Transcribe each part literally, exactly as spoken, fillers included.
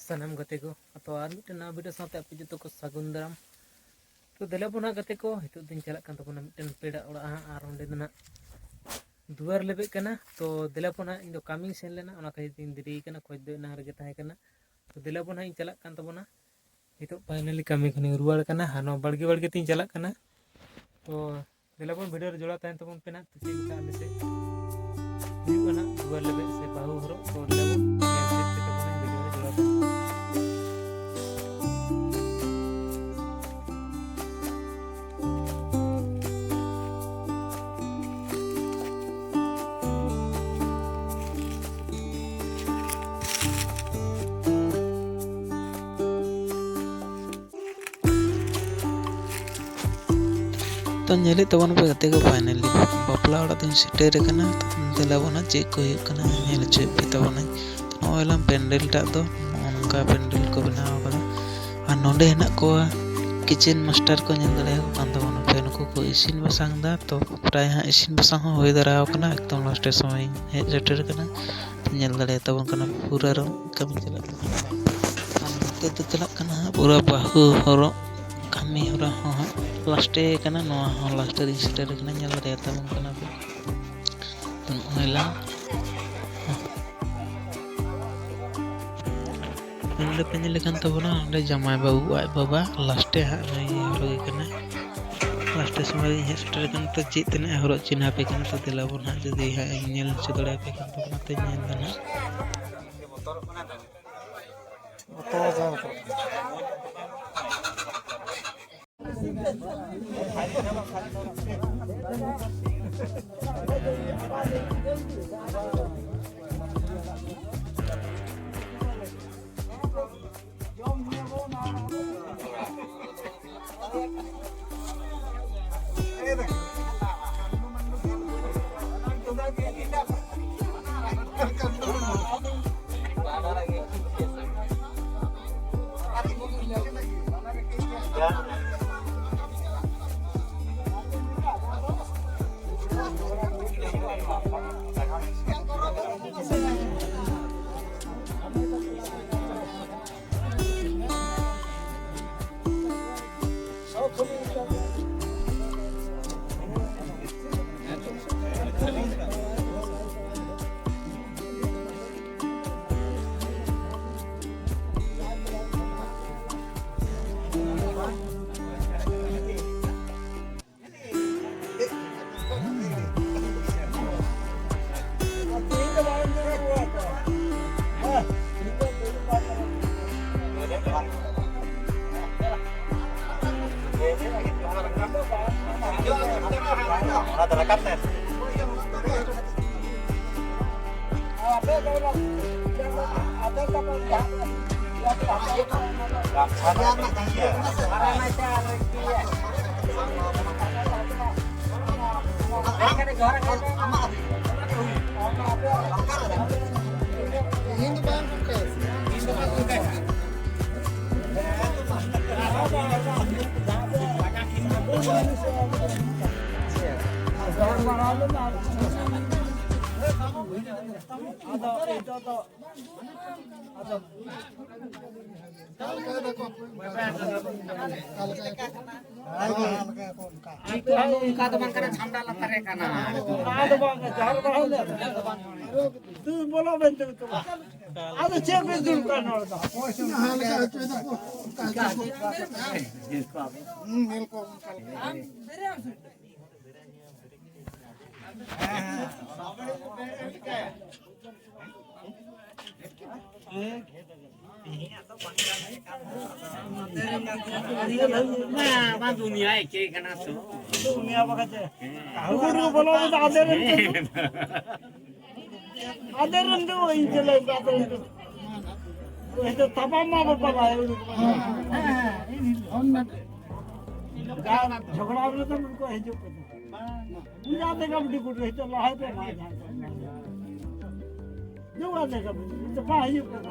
ᱥᱟᱱᱟᱢ ᱜᱟᱛᱮ ᱠᱚ, ᱛᱚ ᱟᱨ ᱢᱤᱫᱴᱮᱱ ᱱᱟᱣᱟ ᱵᱷᱤᱰᱤᱭᱳ ᱥᱟᱶᱛᱮ ᱟᱯᱮ ᱡᱚᱛᱚ ᱠᱚ ᱥᱟᱹᱜᱩᱱ ᱫᱟᱨᱟᱢ᱾ ᱛᱚ ᱫᱮᱞᱟ ᱵᱚᱱ ᱦᱟᱸᱜ ᱜᱟᱛᱮ ᱠᱚ, ᱱᱤᱛᱚᱜ ᱫᱚᱧ ᱪᱟᱞᱟᱜ ᱠᱟᱱ ᱛᱟᱵᱚᱱᱟ ᱢᱤᱫᱴᱮᱱ ᱯᱮᱲᱟ ᱚᱲᱟᱜ ᱦᱟᱸᱜ, ᱟᱨ ᱚᱸᱰᱮ ᱫᱚ ᱱᱟᱜ ᱫᱩᱣᱟᱹᱨ ᱞᱮᱵᱮᱫ ᱠᱟᱱᱟ᱾ ᱛᱚ ᱫᱮᱞᱟ ᱵᱚᱱ ᱦᱟᱸᱜ, ᱤᱧ ᱫᱚ ᱠᱟᱹᱢᱤᱧ ᱥᱮᱱ ᱞᱮᱱᱟ, ᱚᱱᱟ ᱠᱷᱟᱹᱛᱤᱨ ᱛᱤᱧ ᱫᱮᱨᱤ ᱠᱟᱱᱟ, ᱠᱷᱚᱡ ᱫᱚ ᱮᱱᱟᱝ ᱨᱮᱜᱮ ᱛᱟᱦᱮᱸ ᱠᱟᱱᱟ᱾ ᱛᱚ ᱫᱮᱞᱟ ᱵᱚᱱ ᱦᱟᱸᱜ, ᱤᱧ ᱪᱟᱞᱟᱜ ᱠᱟᱱ ᱛᱟᱵᱚᱱᱟ᱾ ᱱᱤᱛᱚᱜ ᱯᱷᱟᱭᱱᱟᱞᱤ ᱠᱟᱹᱢᱤ ᱠᱷᱚᱱᱤᱧ ᱨᱩᱣᱟᱹᱲ ᱠᱟᱱᱟ, ᱟᱨ ᱱᱚᱣᱟ ᱵᱟᱲᱜᱮ ᱵᱟᱲᱜᱮ ᱛᱤᱧ ᱪᱟᱞᱟᱜ ᱠᱟᱱᱟ᱾ ᱛᱚ ᱫᱮᱞᱟ ᱵᱚᱱ ᱵᱷᱤᱰᱤᱭᱳ ᱨᱮ ᱡᱚᱲᱟᱣ ᱛᱟᱦᱮᱱ ᱛᱟᱵᱚᱱ ᱯᱮ ᱱᱟᱜ, ᱛᱚ ᱪᱮᱫ ᱞᱮᱠᱟ ᱟᱞᱮ ᱥᱮᱫ ᱦᱩᱭᱩᱜ ᱠᱟᱱᱟ ᱫᱩᱣᱟᱹᱨ ᱞᱮᱵᱮᱫ ᱥᱮ ᱵᱟᱹᱦᱩ ᱦᱚᱨᱚᱜ, ᱛᱚ ᱫᱮᱞᱟ ᱵᱚᱱ ᱧᱮᱞ ᱪᱮᱫ ᱯᱮ ᱛᱟᱵᱚᱱᱟ ᱵᱷᱤᱰᱤᱭᱳ ᱨᱮ ᱡᱚᱲᱟᱣ ᱛᱟᱦᱮᱱ᱾ ᱛᱚ ᱧᱮᱞᱮᱫ ᱛᱟᱵᱚᱱ ᱯᱮ ᱜᱟᱛᱮ ᱠᱚ, ᱯᱷᱟᱭᱱᱟᱞᱤ ᱵᱟᱯᱞᱟ ᱚᱲᱟᱜ ᱫᱚᱧ ᱥᱮᱴᱮᱨ ᱟᱠᱟᱱᱟ᱾ ᱛᱚ ᱫᱮᱞᱟ ᱵᱚᱱ ᱦᱟᱸᱜ ᱪᱮᱫ ᱠᱚ ᱦᱩᱭᱩᱜ ᱠᱟᱱᱟ ᱧᱮᱞ ᱦᱚᱪᱚᱭᱮᱫ ᱯᱮ ᱛᱟᱵᱚᱱᱟᱹᱧ᱾ ᱛᱚ ᱱᱚᱜᱼᱚᱭ ᱞᱟᱝ ᱯᱮᱱᱰᱮᱞ ᱴᱟᱜ ᱫᱚ ᱱᱚᱜᱼᱚ ᱱᱚᱝᱠᱟ ᱯᱮᱱᱰᱮᱞ ᱠᱚ ᱵᱮᱱᱟᱣ ᱟᱠᱟᱫᱟ᱾ ᱟᱨ ᱱᱚᱰᱮ ᱦᱮᱱᱟᱜ ᱠᱚᱣᱟ ᱠᱤᱪᱮᱱ ᱢᱟᱥᱴᱟᱨ ᱠᱚ, ᱧᱮᱞ ᱫᱟᱲᱮᱭᱟᱠᱚ ᱠᱟᱱ ᱛᱟᱵᱚᱱᱟ ᱯᱮ, ᱱᱩᱠᱩ ᱠᱚ ᱤᱥᱤᱱ ᱵᱟᱥᱟᱝ ᱮᱫᱟ᱾ ᱛᱚ ᱯᱨᱟᱭ ᱦᱟᱸᱜ ᱤᱥᱤᱱ ᱵᱟᱥᱟᱝ ᱦᱚᱸ ᱦᱩᱭ ᱫᱟᱨᱟ ᱟᱠᱟᱱᱟ, ᱮᱠᱫᱚᱢ ᱞᱟᱥᱴᱮ ᱥᱚᱢᱚᱭ ᱦᱮᱡ ᱥᱮᱴᱮᱨ ᱟᱠᱟᱱᱟ᱾ ᱛᱚ ᱧᱮᱞ ᱫᱟᱲᱮᱭᱟᱛᱟᱵᱚᱱ ᱠᱟᱱᱟ ᱯᱩᱨᱟᱹ ᱨᱚᱝ ᱠᱟᱹᱢᱤ ᱪᱟᱞᱟᱜ ᱠᱟᱱᱟ᱾ ᱟᱨ ᱱᱚᱛᱮ ᱫᱚ ᱪᱟᱞᱟᱜ ᱠᱟᱱᱟ ᱦᱟᱸᱜ ᱯᱩᱨᱟᱹ ᱵᱟᱹᱦᱩ ᱦᱚᱨᱚᱜ ᱠᱟᱹᱢᱤ ᱦᱚᱨᱟ ᱦᱚᱸ ᱦᱟᱸᱜ ᱞᱟᱥᱴᱮ ᱠᱟᱱᱟ᱾ ᱱᱚᱣᱟ ᱦᱚᱸ ᱞᱟᱥᱴᱮ ᱨᱤᱧ ᱥᱮᱴᱮᱨ ᱟᱠᱟᱱᱟ, ᱧᱮᱞ ᱫᱟᱲᱮᱭᱟᱛᱟᱵᱚᱱ ᱠᱟᱱᱟ ᱯᱮ᱾ ᱛᱚ ᱱᱚᱜᱼᱚᱭ ᱞᱟᱝ ᱱᱚᱰᱮ ᱯᱮ ᱧᱮᱞᱮ ᱠᱟᱱ ᱛᱟᱵᱚᱱᱟ, ᱚᱸᱰᱮ ᱡᱟᱢᱟᱭ ᱵᱟᱹᱵᱩ ᱟᱡ ᱵᱟᱵᱟ ᱞᱟᱥᱴᱮ ᱦᱟᱸᱜ ᱱᱩᱭ ᱦᱚᱨᱚᱜᱮ ᱠᱟᱱᱟ᱾ ᱞᱟᱥᱴᱮ ᱥᱚᱢᱚᱭ ᱨᱤᱧ ᱦᱮᱡ ᱥᱮᱴᱮᱨ ᱟᱠᱟᱱᱟ, ᱛᱚ ᱪᱮᱫ ᱛᱤᱱᱟᱹᱜ ᱮ ᱦᱚᱨᱚᱜ ᱪᱤᱱᱦᱟᱹᱯᱮ ᱠᱟᱱᱟ, ᱛᱚ ᱫᱮᱞᱟ ᱵᱚᱱ ᱦᱟᱸᱜ ᱡᱩᱫᱤ ᱦᱟᱸᱜ ᱤᱧ ᱧᱮᱞ ᱦᱚᱪᱚ ᱫᱟᱲᱮᱭᱟᱯᱮ ᱠᱟᱱ ᱛᱟᱵᱚᱱᱟ, ᱛᱚ ᱧᱮᱞ ᱫᱟ ᱱᱟᱦᱟᱜ᱾ ᱜᱟᱢᱪᱷᱟ ᱫᱚ ᱤᱫᱤᱭᱟ᱾ ᱱᱤᱛᱚᱜ ᱦᱚᱸ ᱚᱱᱠᱟ ᱫᱚ ᱵᱟᱝ ᱠᱟᱱᱟ, ᱪᱷᱟᱢᱰᱟ ᱞᱟᱛᱟᱨ ᱨᱮ ᱠᱟᱱᱟ᱾ ᱚᱱᱟ ᱫᱚ ᱵᱟᱝ, ᱡᱟᱦᱟᱸ ᱨᱮ ᱵᱟᱝ ᱦᱩᱭᱩᱜᱼᱟ᱾ ᱛᱩ ᱵᱚᱞᱚ ᱢᱮᱱᱛᱮ ᱛᱚ᱾ ᱟᱫᱚ ᱪᱮᱫ ᱵᱮᱱ ᱫᱩᱲᱩᱵ ᱠᱟᱱᱟ ᱱᱚᱰᱮ ᱫᱚ? ᱦᱩᱸ, ᱧᱮᱞ ᱠᱚ ᱚᱱᱠᱟ ᱞᱮᱠᱟ᱾ ᱵᱟᱝ, ᱵᱟᱝ, ᱫᱩᱱᱤᱭᱟᱹ ᱮᱠᱮ ᱠᱟᱱᱟ ᱛᱚ᱾ ᱫᱩᱱᱤᱭᱟᱹ ᱵᱟᱠᱷᱟᱡ ᱪᱮᱫ? ᱦᱮᱸ᱾ ᱟᱫᱮᱨ ᱨᱮᱱ ᱫᱚ ᱤᱧ ᱪᱮᱫ ᱞᱮ ᱟᱫᱮᱨ ᱨᱮᱱ ᱫᱚ? ᱛᱟᱯᱟᱢ ᱢᱟ ᱵᱟᱯᱞᱟ ᱦᱩᱭᱩᱜ᱾ ᱡᱟ ᱡᱷᱚᱜᱽᱲᱟ ᱨᱮ ᱫᱚ ᱩᱱᱠᱩ ᱦᱤᱡᱩᱜ ᱠᱟᱱᱟ᱾ ᱩᱱᱤ ᱟᱫᱮ ᱠᱟᱵᱰᱤ ᱠᱩᱴᱨᱮ ᱦᱤᱡᱩᱜ ᱞᱟᱦᱟᱭ ᱯᱮ ᱢᱟ ᱡᱟᱦᱟᱸ᱾ ᱫᱩ ᱟᱫᱮ ᱠᱟᱵᱰᱤ ᱛᱚᱯᱟ ᱦᱤᱡᱩᱜ ᱠᱟᱱᱟ᱾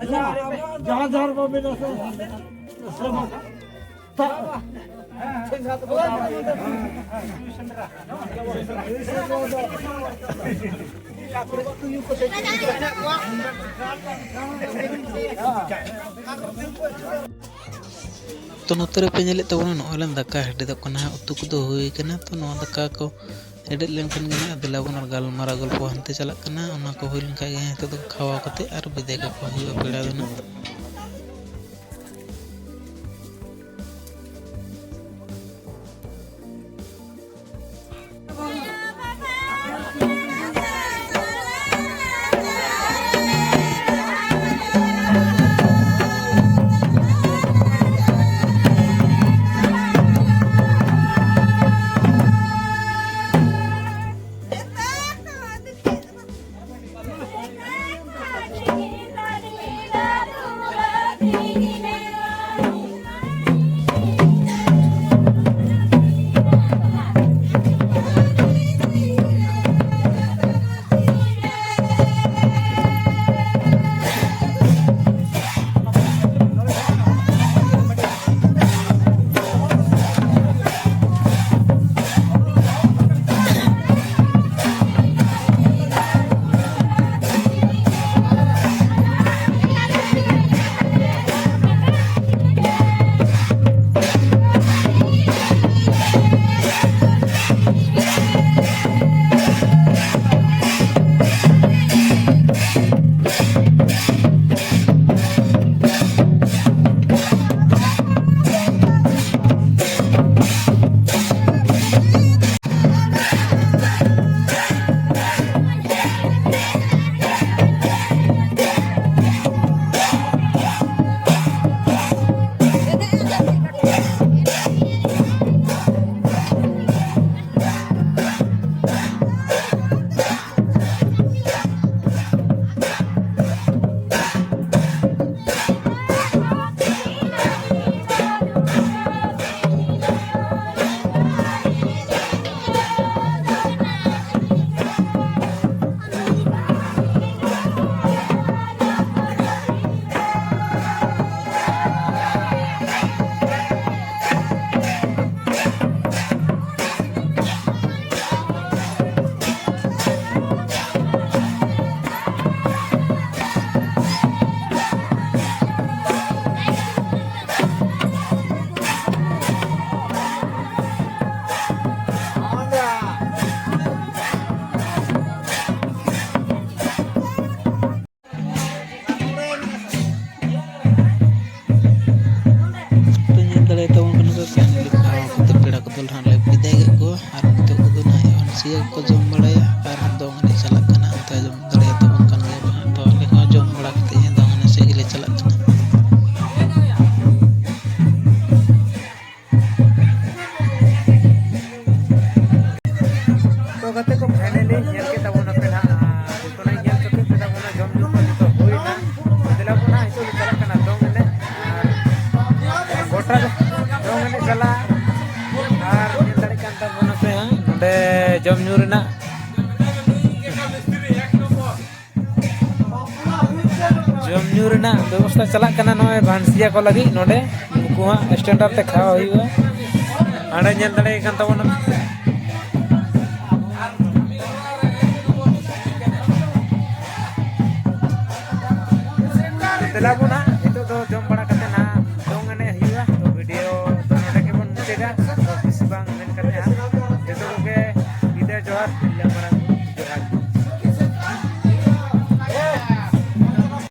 ᱟᱪᱪᱷᱟ, ᱡᱟᱦᱟᱸ ᱡᱟᱦᱟᱸ ᱵᱟᱵᱮ ᱱᱟᱥᱮ ᱥᱮᱵᱚᱠ᱾ ᱛᱚ ᱱᱚᱛᱮ ᱨᱮᱯᱮ ᱧᱮᱞᱮᱫ ᱛᱟᱵᱚᱱᱟ, ᱱᱚᱜᱼᱚᱭ ᱞᱟᱝ ᱫᱟᱠᱟ ᱦᱮᱰᱮᱡᱚᱜ ᱠᱟᱱᱟ, ᱩᱛᱩ ᱠᱚᱫᱚ ᱦᱩᱭ ᱠᱟᱱᱟ᱾ ᱛᱚ ᱱᱚᱣᱟ ᱫᱟᱠᱟ ᱠᱚ ᱦᱮᱰᱮᱡ ᱞᱮᱱᱠᱷᱟᱱ ᱜᱮ ᱱᱟᱦᱟᱜ ᱫᱮᱞᱟ ᱵᱚᱱ ᱟᱨ ᱜᱟᱞᱢᱟᱨᱟᱣ ᱜᱚᱞᱯᱚ ᱦᱟᱱᱛᱮ ᱪᱟᱞᱟᱜ ᱠᱟᱱᱟ᱾ ᱚᱱᱟ ᱠᱚ ᱦᱩᱭ ᱞᱮᱱᱠᱷᱟᱱ ᱜᱮ ᱱᱤᱛᱚᱜ ᱫᱚ ᱠᱷᱟᱣᱟ ᱠᱟᱛᱮ ᱟᱨ ᱵᱤᱫᱟᱹᱭ ᱠᱟᱠᱚ ᱦᱩᱭᱩᱜᱼᱟ ᱯᱮᱲᱟ ᱫᱚ ᱱᱟᱦᱟᱜ᱾ ᱟᱨ ᱧᱮᱞ ᱫᱟᱲᱮᱭᱟᱜ ᱠᱟᱱ ᱛᱟᱵᱚᱱᱟ ᱯᱮ ᱦᱟᱸᱜ, ᱱᱚᱰᱮ ᱡᱚᱢ ᱧᱩ ᱨᱮᱱᱟᱜ, ᱡᱚᱢ ᱧᱩ ᱨᱮᱱᱟᱜ ᱵᱮᱵᱚᱥᱛᱷᱟ ᱪᱟᱞᱟᱜ ᱠᱟᱱᱟ᱾ ᱱᱚᱜᱼᱚᱭ ᱵᱷᱟᱱᱥᱤᱭᱟ ᱠᱚ ᱞᱟᱹᱜᱤᱫ ᱱᱚᱰᱮ ᱩᱱᱠᱩ ᱦᱟᱸᱜ ᱥᱴᱮᱱᱰᱟᱨᱰ ᱛᱮ ᱠᱷᱟᱣᱟ ᱦᱩᱭᱩᱜᱼᱟ᱾ ᱦᱟᱸᱰᱮ ᱧᱮᱞ ᱫᱟᱲᱮᱭᱟᱜ ᱠᱟᱱ ᱛᱟᱵᱚᱱᱟ᱾ ᱫᱮᱞᱟ ᱵᱚᱱ ᱦᱟᱸᱜ, ᱱᱤᱛᱚᱜ ᱫᱚ ᱡᱚᱢ ᱵᱟᱲᱟ ᱠᱟᱛᱮ ᱱᱟᱦᱟᱜ ᱫᱚᱝ ᱮᱱᱮᱡ ᱦᱩᱭᱩᱜᱼᱟ᱾ ᱛᱚ, ᱵᱷᱤᱰᱤᱭᱳ ᱫᱚ ᱱᱚᱰᱮ ᱜᱮᱵᱚᱱ ᱢᱩᱪᱟᱹᱫᱟ᱾ ᱛᱚ, ᱵᱮᱥᱤ ᱵᱟᱝ ᱢᱮᱱ ᱠᱟᱛᱮ ᱦᱟᱸᱜ, ᱡᱚᱛᱚ ᱠᱚᱜᱮ ᱧᱤᱫᱟᱹ ᱡᱚᱦᱟᱨ, ᱛᱤᱨᱞᱟᱹ ᱢᱟᱨᱟᱝ